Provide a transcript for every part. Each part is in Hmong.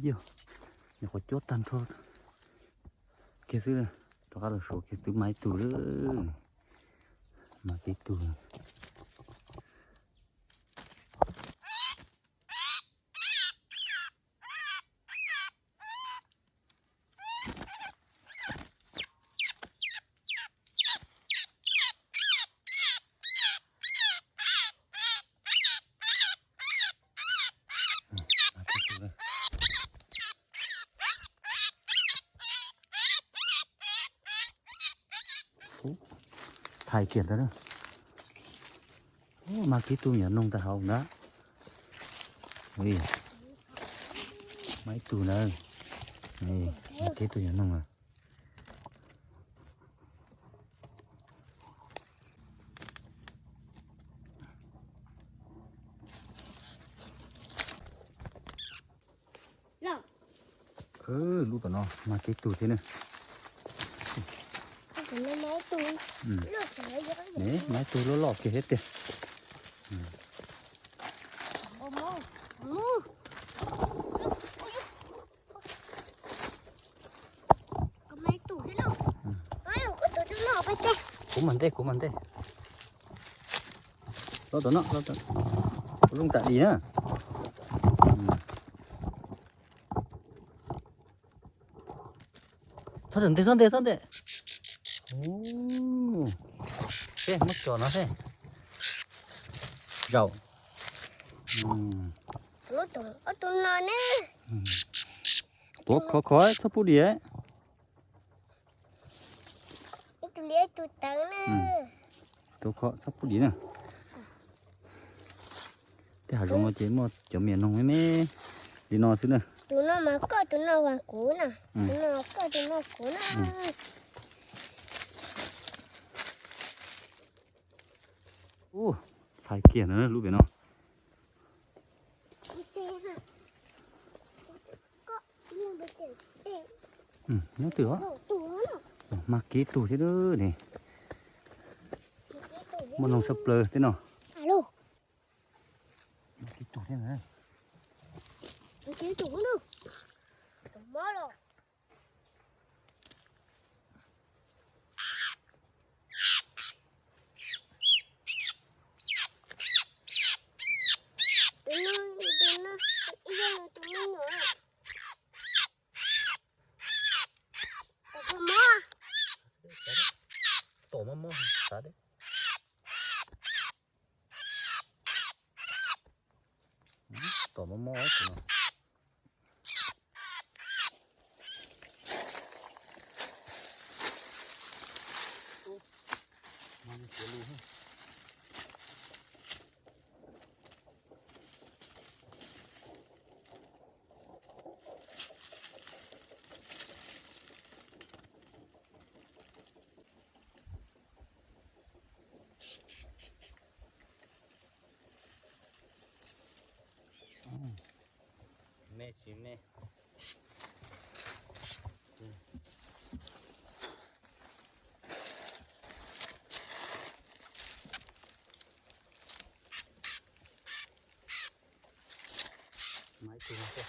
Yog, nyuam qhuav cuab tag nrho kiag xwb, rov qab los suav kiag twb mas ib tug lawm, mas ib tug. Txhais kiag ntawd na. Mas kib tug yuav noog tag hauv na. Mas ib tug na. Mas kib tug yuav noog na. Lub tom no mas kib tug thiab na. Mas ib tug loj loj kiag thiab tiag. Kuv mam ntej, kuv mam ntej. Los tom no, los tom, kuv looj tam dim na. Txhob ntej, txhob ntej, txhob ntej. Seb muab tso no seb. Zaum. Tuav khov khov txhob pub diam. Tuav khov txhob pub diam na. Tej hav zoov no ces muaj cov me noog me me li no xwb na. Tus no mas koj, tus no mas kuv na. Tus no mas koj, tus no kuv na. Ub, txhais kiag na lub pem no. Nyob twg os? Mag kib tug thiab ne. Muaj noog sab plaws tej no. Mag kib tug thiab na. Tom mob mob xav de. Tom mob mob tus no. Me tsis me. Mas ib tug no xwb.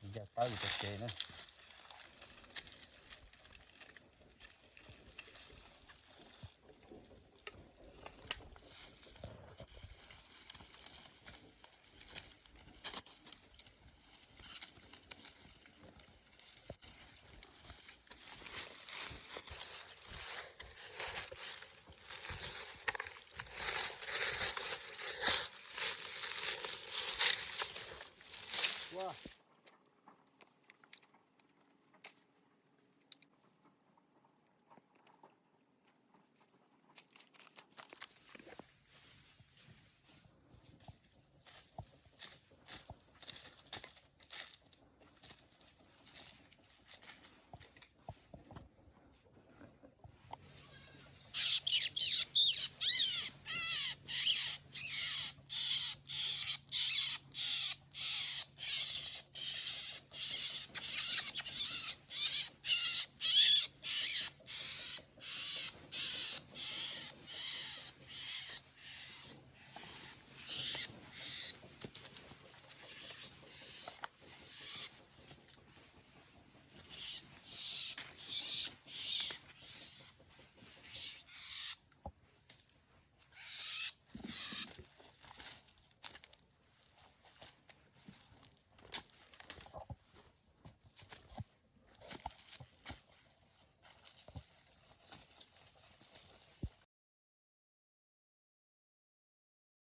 Ncaj tawb li cov kev na.